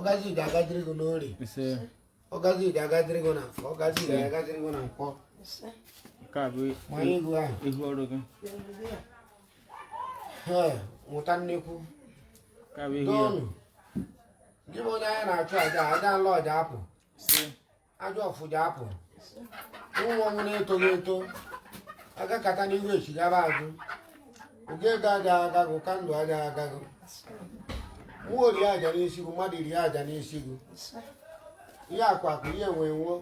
Ọgazi ga-agaziri gị n'orie. Ise. Ọgazi ga-agaziri gị na afọ. Ọgazi ga-agaziri gị na nkwọ. Nke a bụ Manye ego ahụ. Ihu ọrụ gị. Ee, nwụta nnekwu. Nke a bụ ihu ya. Doonu gị bụ onye anyị na-achụ aja, aja nla ọja apụ. Ise. Aja ọfụja apụ. Ụmụ ọnwụ na-etoghị eto agakata n'ihu echigaba azụ. Oge ego aja agagụ ka ndụ aja agagụ. Mmụọ rie aja n'isi gị, mmadụ rie aja n'isi gị. Ihe akụ akụ, ihe enwe enwo,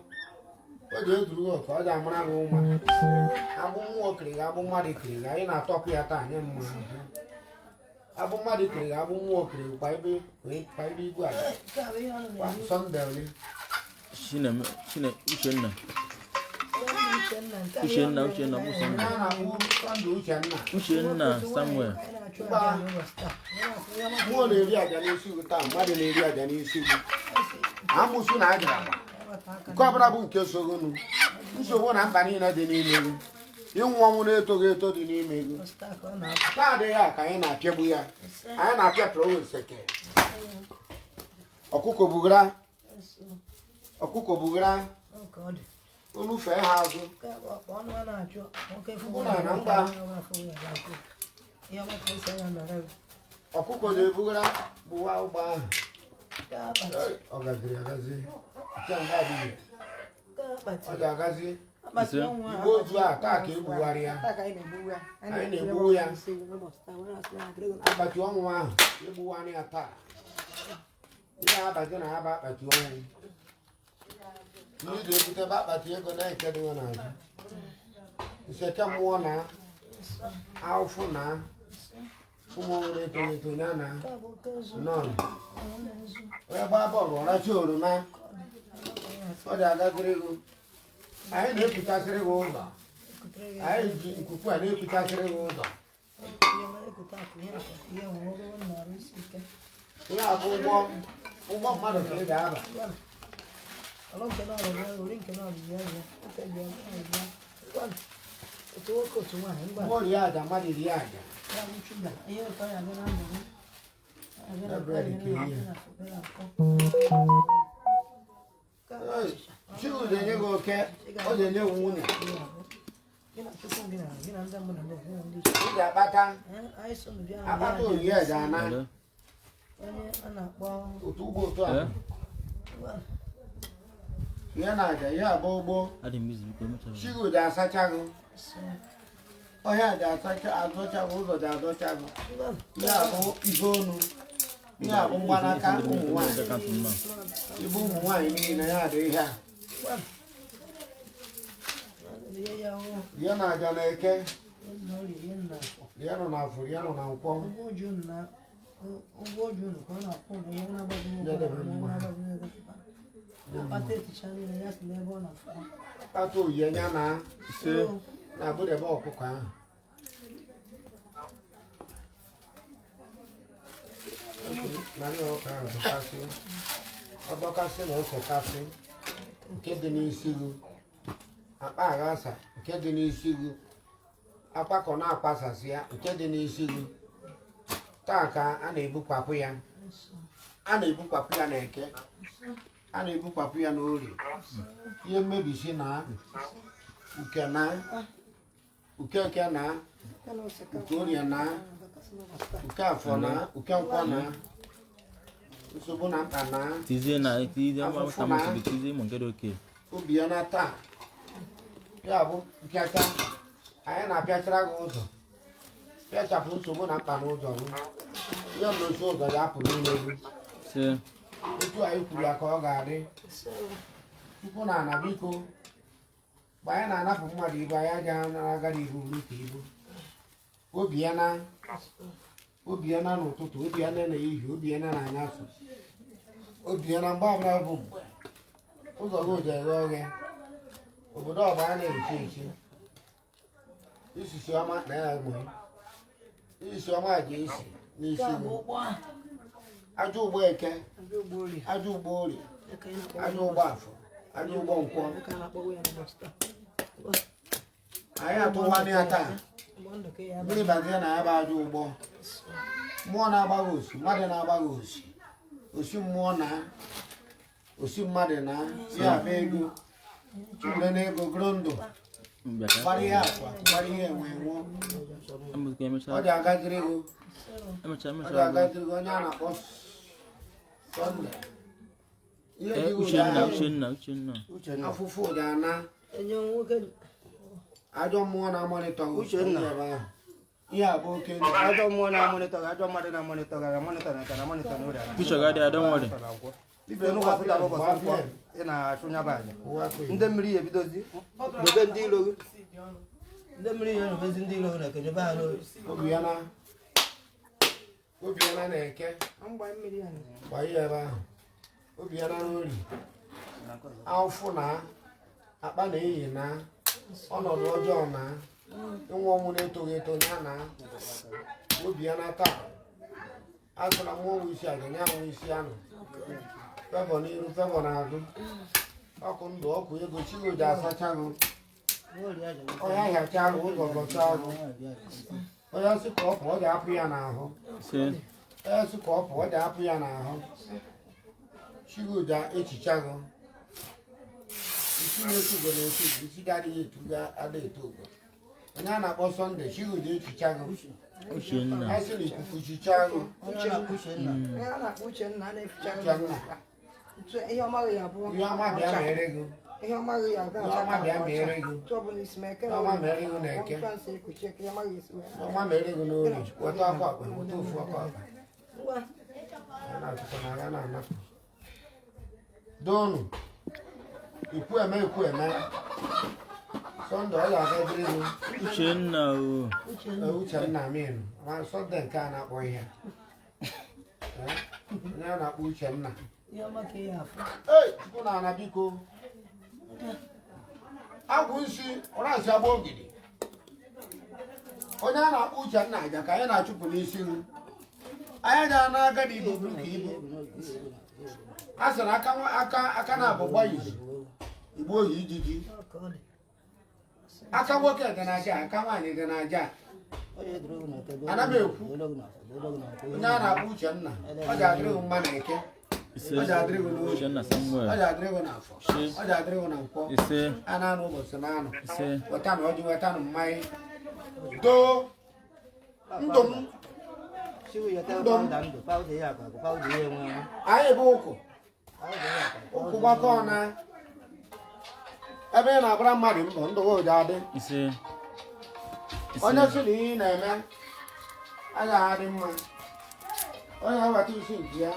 o ji ezuru gị oke, ọ ji amara gị ụma. Agbụ mmụọ kiri gị, agbụ mmadụ kiri gị, anyị na-atọpụ ya taa. Nye mmụọ agbụ mmadụ kiri gị, agbụ mmụọ kiri gị, kwa ebe kwa ebe igwe aja kwa Sunday ole. Chineme Chine Uchenna. Uchenna, Uchenna bụ Onye Sunday. a na-akpụ Sunday Uchenna. Uchenna Samuel. Mmụọ na-eri aja n'isi gị taa, mmadụ na-eri aja n'isi gị. Amụsụ na aja agba nke ọbụla bụ nke sogonu nsogbu na mkpa niile dị n'ime gị, ịnwụ ọnwụ na-etoghị eto dị n'ime gị taa adịghị a ka anyị na-apịagbu ya. Anyị na-apịapụrụ onwe nseke. Ọkụkọ bugara, ọkụkọ bugara, olu fee ha azụ. Ụnụ na mgba. Ọkụkọ na-ebugara gbụwa ụgbọ ahụ. Ei, ọ gaziri agazi nke nga adịghị, ọ ga-agazi. Ise. Igbe ozu a taa ka egbugharị ya. Anyị na-egbu ya. Akpati ọnwụ ahụ egbuwarị ya taa. Ihe abazi na ya bụ akpati ọnwụ ndị ga-ebute bụ akpati ego na-eke dị n'azụ nseke mmụọ na ahụfụ na ụmụ ọhụrụ etoghị eto ya na nọn. Onye gbaa bọọlụ ọracha oroma, ọ dị agagịrị gị. Anyị na-ekuchasịrị gị ụzọ. Anyị ji nkuku a na-ekuchasịrị gị ụzọ. Ihe a bụ ụgbọ, ụgbọ mmadụ ka ị ga-aba. Mmụọ rie aja, mmadụ rie aja. Ei, Chukwu ga-enye gị oke, ọ ga-enye gị nwunye. Ị ga-akpata akpata oyi aja ana. Hello. Otu ugbo otu a. Eh? Ihe na aja, ihe abụ ụgbọ. Adị m busy, biko emechara m. Chukwu ga-asacha gị. Ọhịa ga-asacha azọcha gị, ụzọ ga-azọcha gị. Ihe a bụ ihe onu. Ihe a bụ mgbanaka ụmụ nwaanyị. Akaụntụ m na. Ibu ụmụ nwaanyị niile ya dị ihe a. Rie na aja na eke, rie nọ na afọ, rie nọ na nkwọ. Kpata oyi anya na Ise. na-abụdebe ọkụkọ ahụ. Narị ọkụkọ ahụ dọkasị, ọ dọkasị na osekasị nke dị n'isi gị, akpa aghasa nke dị n'isi gị, akpakọ na-akpasasị ya nke dị n'isi gị. Taa ka a na-ebukwapụ ya, a na-ebukwapụ ya n'eke, a na-ebukwapụ ya n'orie. Ihe mmebisi na uke na ukeke na uke orie na uke afọ na uke nkwọ na nsogbu na mkpa na Tizie na tizie Afụfụ mma na- mma tizie ịmụ nke dị oke. Obi ya na taa ya bụ mpịacha. Anyị na-apịachara gị ụzọ, pịachapụ nsogbu na mkpa n'ụzọ gị. Ihe mmechi ụzọ ya apụ n'ime gị. Ise. Otu anyị kwuru ya ka ọ ga-adị. Tupu na ana, biko, mgbe anyị na-anapụ mmadụ ibu, anyị agaghị agara ibu buru ka ibu. Obi ya na obi ya na n'ụtụtụ, obi ya na n'ehihie, obi ya na n'anyasị, obi ya na mgbe ọbụla bụ mgbe ụzọ gị ji eghe oghe. Obodo ọgba a na-echi echi isisi ọma na ya egbe isisi ọma ji esi n'isi gị. Aja ụgbọ eke, aja ụgbọ orie, aja ụgbọ afọ, aja ụgbọ nkwọ, anyị atụwana ya taa. Mmiri bazie na ya bụ aja ụgbọ. Mmụọ na-agbaghị osi, mmadụ na-agbaghị osi, Osi mmụọ na osi mmadụ na ya bụ ego chụrụ n'ego gụrụ ndụ gbara ihe akwa gbara ihe enwe nwụọ. Ọ dị agaziri ego, ọ dị agaziri ego. Onye a na-akpọ Sọnde ihe dị Uchenna. ụda. Uchenna, Uchenna. Uchenna. Afụfụ ụda na ajọ mmụọ na-amalite ọgụ. Uchenna. Ebe ahụ ihe a bụ oke ndụ. Ajọ mmụọ na-amụnịtọ gị, ajọ mmadụ na-amụnịtọ gị, amụnịtọ na ekene, amụnịtọ na ụrịa. Uche ga dị, don't worry. Ibe n'ụbọchị taa bụ ụbọchị nkwọ, ị na-achụ nyaba aja. Ndị mmiri ya ebidozi dobe ndị ilo gị. Ndị mmiri ya erubezi ndị ilo gị na-ekenye be ha n'obi. Obiana, Obiana na-eke gba ihe ebe ahụ. Obiana n'ori afụ na akpa na eyi na ọnọdụ ọjọọ na ịnwụ ọnwụ na-etoghị eto ya na Obiana taa asụla mmụọ nwe isi aja ya nwe isi anụ fevọ n'iru, fevọ n'azụ, ọkụ ndụ, ọkụ ego chigoji asachaghị ọya hịacha ahụ ụzọ gọcha ahụ. Onye sị ka ọ pụọ, ọ ga-apụ ya n'ahụ. Ise. Onye sị ka ọ pụọ, ọ ga-apụ ya n'ahụ. Chigoja echicha gị isi na-etu ugo na-etu ugo, isi ga adịghị etu ga ada eto ugo. Onye a na-akpọ Sọnde, chigoja echicha gị. Uchenna. A sị na ikuku chichaa gị. Uchenna. Ihe a na-akpọ Uchenna na-eficha Uchenna. ihe ọma gị abụọ. Ihe ọma bịa mere gị. Ihe ọma gị abụọ. Ihe ọma bịa mere gị. Otu ọbụla isi ma eke. Ihe ọma mere gị na eke. Ihe ọma gị esi wee. Ihe ọma mere gị n'ori. Weta ọkụ akpa, weta ofu ọkụ akpa. Ya na-achụkwa na ya na-anapụ doonu ikwu eme, ikwu eme. Sọnde ọ ga-agaziri gị. Uchenna o. Ee, Uchenna amin ma Sọnde nke a na-akpọ ihe a. Ee, onye a na-akpọ Uchenna. Ei, Chukwu na ana biko agwụ nsi ụra nsị agba ogidi. Onye a na-akpọ Uchenna, aja ka anyị na-achụpụ n'isi m. Anyị ga n'aka dị ibu buru ka ibu a sịrị aka aka aka na-abụ gba izu igbu oyi ijiji. Aka nwoke dị n'aja, aka nwaanyị dị n'aja. Ana m ekwu onye a na-akpọ Uchenna, ọ ga-adịrị gị mma na eke. Ise. Ọ ga-adịrị gị n'obi. Uchenna Ọ Samuel. ga-adịrị gị n'afọ. Ise. Ọ ga-adịrị gị na nkwọ. Ise. A na-anụ ụbọchị na-anụ. Ise. Wetanụ ọjị, wetanụ mmanya doo ndụ m. Ndụ ndụ, pawuda ya akụ akụ, pawuda ya enwe enwe. Anyị bụ ụkwụ ụkwụ gbakọọ na ebe ị na-agbara mmadụ mbọ ndụ gị ụja adị. Ise. Onye Ise. sị na ihe ị na-eme agaghị adị mma, onye eweta isi nke ya.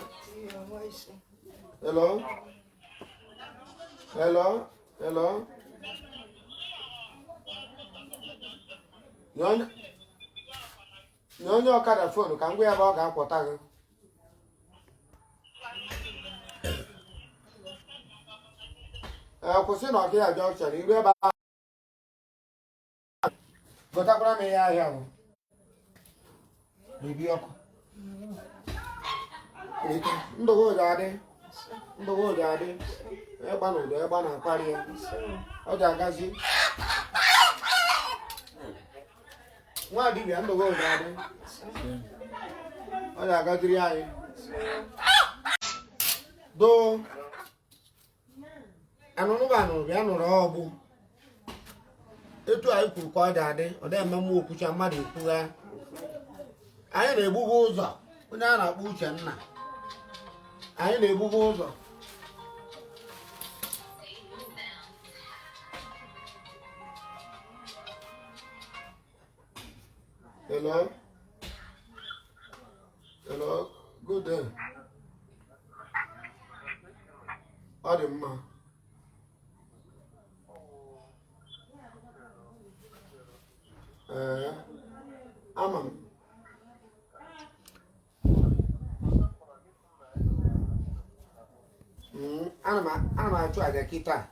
Hello, hello, hello. Nye onye ọkada phone ka m gwa ya ebe ọ ga-akwọta gị. Ee, kwụsị na ọkịya junction iru ebe ahụ, gotakwara m ihe ahịa ahụ bebi ọkụ. Ndụ gị ga-adị, ndụ gị ga-adị. Ịgba na ụdọ ịgba na akparị ya, ọ ga-agazi. Nwa dibịa, ndụ gị ga-adị. Ise. Ọ ga-agaziri anyị doo anụnụ bụ anụrụ bịa nụrụ ọgbụ etu anyị kwuru ka ọ ga-adị. Ọ dị eme mmụọ okwucha mmadụ ekwugha. Anyị na-egbugo ụzọ onye a na-akpọ Uchenna, anyị na-egbugo ụzọ. Hello, hello, good day. Ọ dị mma. Ee, ama m. Ana m achụ aja kịta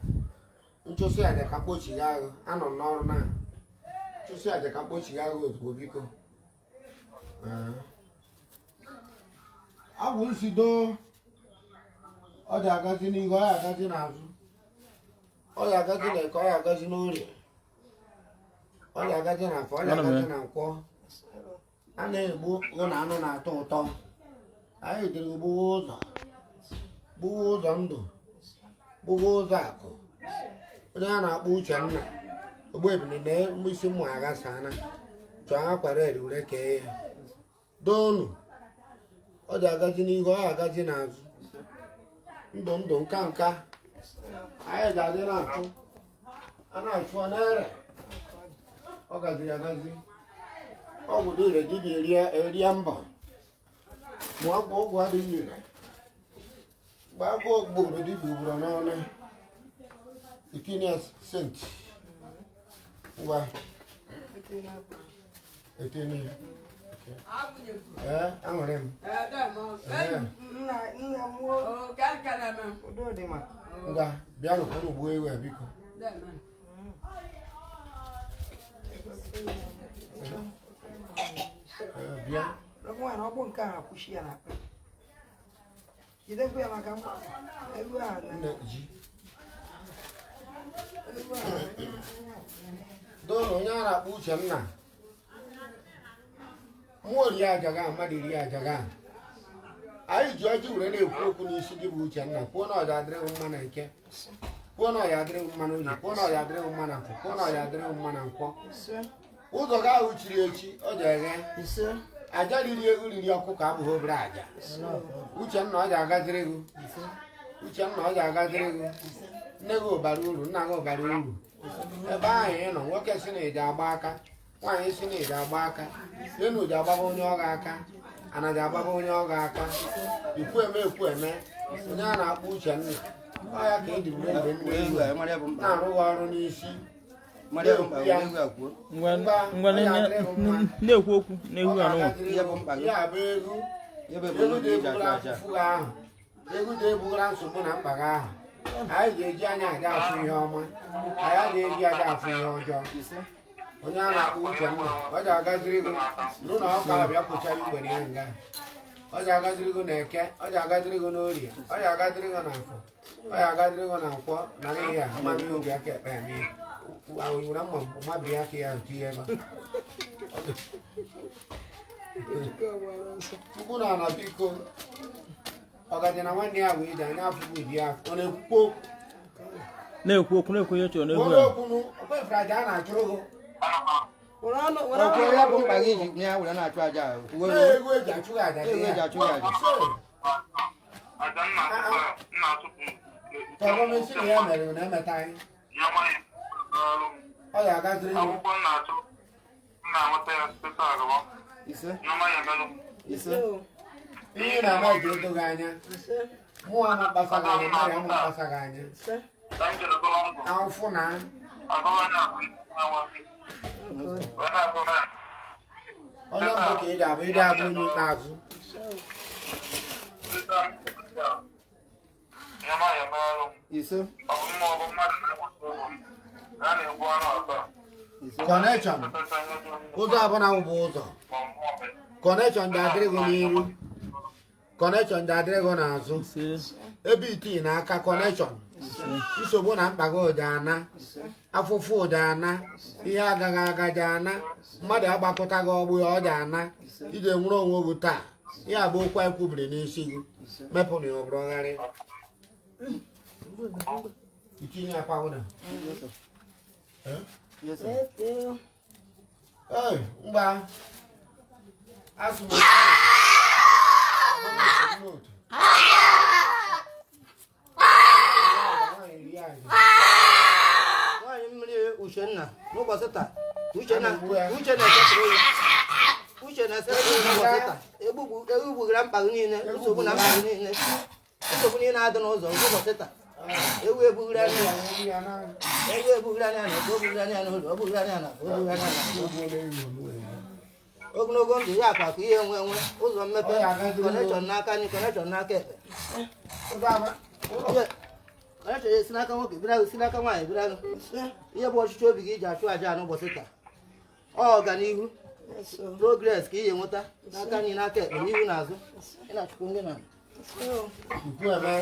nchụsị aja ka mkpochigha ahụ. Anọ m n'ọrụ na nchụsị aja ka mkpochigha ahụ ozugbo biko. Ee. Agwụ nsido ọ dị agazi n'ihu, ọ ya agazi n'azụ, ọ ya agazi n'eke, ọ ya agazi n'orie, ọ ya agazi n'afọ, ọ ya Ana m agazi ya. na nkwọ. A na-egbu hụ na anụ na-atọ ụtọ. Anyị jiri gbuwa ụzọ. Gbuwa ụzọ ndụ, gbuwa ụzọ akụ. Onye a na-akpọ Uchenna Ogbuebili na mgbisi mmụ aghasana chọọ akwa red were kee ya. Doonu, ọ dị agazi n'ihu, ọ agazi n'azụ. Ndụ ndụ, nka nka, anyị ga-adị na-achụ a na-achụ ọ na-ere. Ọ gaziri agazi. Ọgwụ dị ire, dibịa erie mbọ ma ọgwụ ọgwụ adịghị ire. Mgbe agwọ gburu dibịa ugboro n'ọnụ itinye senti ngwa etinye ya. Ee, aṅụrị m. Ee. Nna nna m wo, udo dị ma. Ngwa, bịanụ ka unu gbuo ewu a, biko. Ee, bịa. Nwaanyị na ọ bụ nke a akwụshi ya n'akpa. Jidekwa ya maka mgba. Ewu a na Nne ji. Ewu a na. Doonu, onye a na-akpọ Uchenna, mmụọ rie aja ga mmadụ rie aja ga. Anyị ji ọjị were na-ekwu okwu n'isi gị bụ Uchenna. Kwuo na ọja adịrịghị mma na eke, kwuo na ọya adịrịghị mma na oyi, kwuo na ọya adịrịghị mma na afọ, kwuo na ọya adịrịghị mma na nkwọ. Ise. Ụzọ gị ahụ chiri echi, ọ ga-eghe. Ise. Aja riri ego riri ọkụkọ abụghị obere aja. Uchenna, ọ ga-agaziri gị. Uchenna, ọ ga-agaziri gị. Nne gị ụbara uru, nna gị ụbara uru. Ebe ahụ ị nọ, nwoke si na ịja agba aka, nwaanyị si na ịja agba aka, enu ji agbaba onye ọ ga-aka, anaghị agbaba onye ọ ga-aka. Ikwu eme, ekwu eme. Onye a na-akpọ Uchenna, ọ ya ka eji were mgbe nne Ewu ewu a, mara ya bụ mkpa. na-arụghị ọrụ n'isi. Mara ya bụ mkpa, were ewu a kwuo. Ngwa ngwa, na-ekwu okwu n'ehu anụnwa. Ihe bụ mkpa gị. Ya bụ ego. Ya bụ Ego ebumnobi iji achụ ga-ebugara aja. afụfụ gị ahụ, ego ga-ebugara nsogbu na mkpa gị ahụ. Anyị ga-eji anya aga afụ ihe ọma, anyị ga-eji aga afụ ihe ọjọọ. Ise. Onye a na-akpọ Uchenna, ọ ga-agaziri gị n'ụlọ ọka bịa kpụchara igbere ya nga. Ọ ga-agaziri gị na eke, ọ ga-agaziri gị n'orie, ọ ga-agaziri gị na afọ, ọ ga-agaziri gị na nkwọ. Na n'ihi a mmanụ obi aka ekpe ya n'ihe were mma mabiri aka ya tinye ebe Chukwu na ana. Biko, ọgaji na nwanne ya wee ji anya afụghị ụdị afọ ọ na-ekwukwa okwu. Na-ekwu okwu, na-ekwu ihe chọrọ n'ehu Onye a. okwunu okwefere aja a na-achụrụ gị. Were ọnụ were Okwu ọnụ. ya bụ mkpa gị iji ya were na-achụ aja ahụ. Kwuo Na elu. ego eji achụ gị aja dị Ego eji ya. achụ gị aja. So, tọrọ mesi na ya mere na emeta anyị, ọ ga-agaziri gị. Akwụkwọ m na-achọ, m na-enweta ya site taa gaba. Ise. Nyoma ya emelụ. Ise. Ihe ị na-ama ji edo gị anya. Ise. Mụọ ama kpasa gị anya, mmadụ ama kpasa gị anya. Ise. Ka m jere gọwa mbọ, Ahụfụ na agọwa na-abụ na-enwe wee na-agụ na onye mbụ ka ị ga-abụ, ị ga-abụ onye ikpeazụ. site taa. Nyoma ya emelụ. Ise. Ọ bụ mmụọ bụ mmadụ na-enweta ụgwọ m. A na-egbu anụ asaa. Ise. Connection, ụzọ ọbụla bụ ụzọ. Connection ga-adịrị gị n'iru, connection ga-adịrị gị n'azụ. Ise. Ebe itii n'aka connection, nsogbu na mkpa gị ụja ana, afụfụ ụja ana, ihe agaghị agaja ana, mmadụ agbakọta gị ọgbụ ya ọja ana. Ije nwere onwe gị taa. Ya bụ okwu anyị kwubiri n'isi gị. Mepụ na ya ọbụrụgharị itinye akwa hụ na. Eh? Yes, sir. Ee, mgba asụ m otu. Nwaanyị mmiri Uchenna, n'ụbọchị taa, Uchenna, Uche na-esetụrụ ya. Uche na-esetụrụ ya n'ụbọchị taa. Egbugbugara mkpa gị niile, nsogbu na mkpa gị niile. Nsogbu niile adị n'ụzọ n'ụbọchị taa. Ewu ebughiri anya ya. Ewu ebughiri anya na eke, obughiri anya na ụlọ, obughiri anya na obughiri anya na ogologo ndụ ya akpa akụ ihe nwe nwe ụzọ mmepe, connection n'aka nri, connection n'aka ekpe. Connection esi n'aka nwoke bịara gị, si n'aka nwaanyị bịara gị. Ihe bụ ọchịchị obi gị iji achụ aja a n'ụbọchị taa. Ọ ọganihu, progress ka ị ga-enweta n'aka nri, n'aka ekpe, n'ihu na azụ. Ị na-achụkwu ndị na Ikwu eme,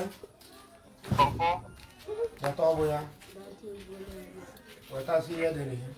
weta ọgwụ ya, wetasị ihe dị na ya.